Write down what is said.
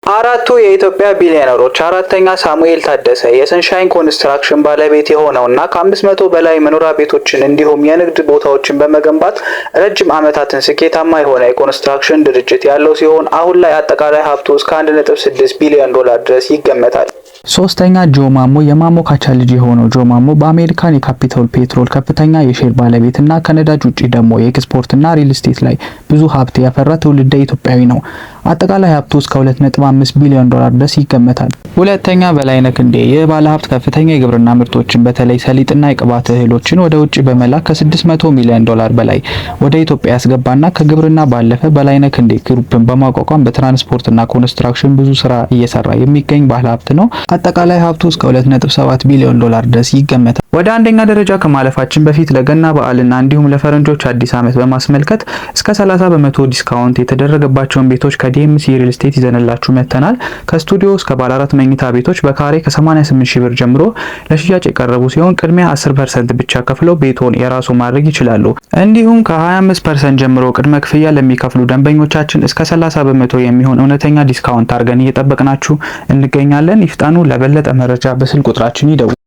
አራቱ የኢትዮጵያ ቢሊዮነሮች። አራተኛ ሳሙኤል ታደሰ፣ የሰንሻይን ኮንስትራክሽን ባለቤት የሆነውና ከ500 በላይ መኖሪያ ቤቶችን እንዲሁም የንግድ ቦታዎችን በመገንባት ረጅም ዓመታትን ስኬታማ የሆነ የኮንስትራክሽን ድርጅት ያለው ሲሆን አሁን ላይ አጠቃላይ ሀብቱ እስከ 1.6 ቢሊዮን ዶላር ድረስ ይገመታል። ሶስተኛ ጆ ማሞ፣ የማሞ ካቻ ልጅ የሆነው ጆ ማሞ በአሜሪካን የካፒቶል ፔትሮል ከፍተኛ የ share ባለቤት እና ከነዳጅ ውጪ ደግሞ የኤክስፖርትና ሪል ስቴት ላይ ብዙ ሀብት ያፈራ ትውልደ ኢትዮጵያዊ ነው። አጠቃላይ ሀብቱ እስከ 2.5 ቢሊዮን ዶላር ድረስ ይገመታል። ሁለተኛ በላይነህ ክንዴ። ይህ ባለሀብት ከፍተኛ የግብርና ምርቶችን፣ በተለይ ሰሊጥና የቅባት እህሎችን ወደ ውጭ በመላክ ከ600 ሚሊዮን ዶላር በላይ ወደ ኢትዮጵያ ያስገባና ከግብርና ባለፈ በላይነህ ክንዴ ግሩፕን በማቋቋም በትራንስፖርትና ኮንስትራክሽን ብዙ ስራ እየሰራ የሚገኝ ባለሀብት ነው። አጠቃላይ ሀብቱ እስከ 2.7 ቢሊዮን ዶላር ድረስ ይገመታል። ወደ አንደኛ ደረጃ ከማለፋችን በፊት ለገና በዓልና እንዲሁም ለፈረንጆች አዲስ ዓመት በማስመልከት እስከ 30% discount የተደረገባቸውን ቤቶች ከዲኤምሲ ሪል ስቴት ይዘንላችሁ መጥተናል። ከስቱዲዮ እስከ ባለ አራት መኝታ ቤቶች በካሬ ከ88 ሺህ ብር ጀምሮ ለሽያጭ የቀረቡ ሲሆን ቅድሚያ 10% ብቻ ከፍለው ቤቶን የራሱ ማድረግ ይችላሉ። እንዲሁም ከ25% ጀምሮ ቅድመ ክፍያ ለሚከፍሉ ደንበኞቻችን እስከ 30% የሚሆን እውነተኛ discount አድርገን እየጠበቅናችሁ እንገኛለን። ይፍጠኑ። ለበለጠ መረጃ በስልክ ቁጥራችን ይደውሉ።